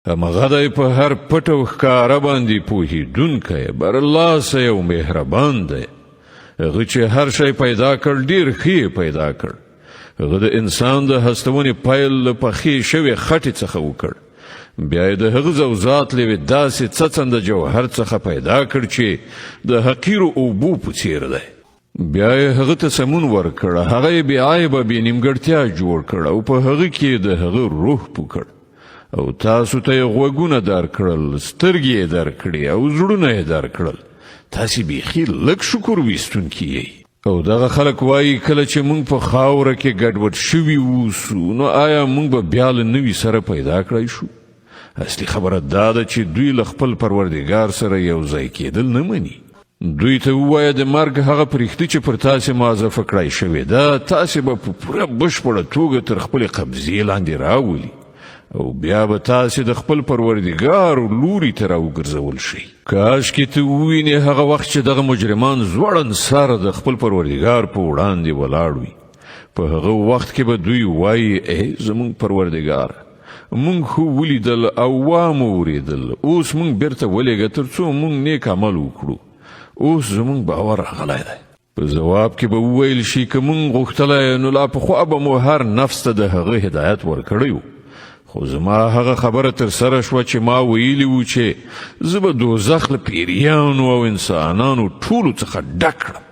همغه دی په هر پټ او ښکاره باندې پوهېدونکی، برلاسی او مهربان دی. هغه چې هر شی پیدا کړ، ډېر ښه یې پیدا کړ. هغه د انسان د هستونې پیل له پخې شوې خټې څخه وکړ. بیا یې د هغه زوزات له یوې داسې څڅنده جوهر څخه پیدا کړ چې د حقیرو اوبو په څېر دی. بیا یې هغه ته سمون ورکړ، هغه یې بې عیبه بې نیمګړتیا جوړ کړ او په هغه کې د هغه روح پو کړ او تاسو ته یې غوږونه درکړل، سترګې یې درکړې او زړونه یې درکړل. تاسو بیخي لږ شکر ویستونکي یئ. او دغه خلک وایي، کله چې موږ په خاوره کې ګډوډ شوي اوسو، نو آیا موږ به بیا له نوي سره پیدا کړای شو؟ اصلي خبره دا ده چې دوی له خپل پروردګار سره یو ځای کېدل نه مني. دوی ته ووایه، د مرګ هغه پرښتې چې پر تاسې موظفه کړای شوې ده، تاسې به په پوره بشپړه توګه تر خپلې قبضې لاندې راولي او بیا به تاسې د خپل پروردګار لوري ته راوګرځول شئ. کاشکې ته ووینې هغه وخت چې دغه مجرمان ځوړند سر د خپل پروردګار په وړاندې ولاړ وي. په هغه وخت کې به دوی وایي، ای زموږ پروردګار، مونږ خو ولیدل او وامو اوریدل، اوس مونږ بیرته ولیږه تر څو مونږ نیک عمل وکړو، اوس زمونږ باور راغلی دی. په ځواب کې به وویل شي، که مونږ غوښتلای نو لا پخوا به مو هر نفس ته د هغه هدایت ورکړی و، خو زما هغه خبره تر سره شوه چې ما ویلي وو چې زه به دوزخ له پیریانو او انسانانو ټولو څخه ډک کړم.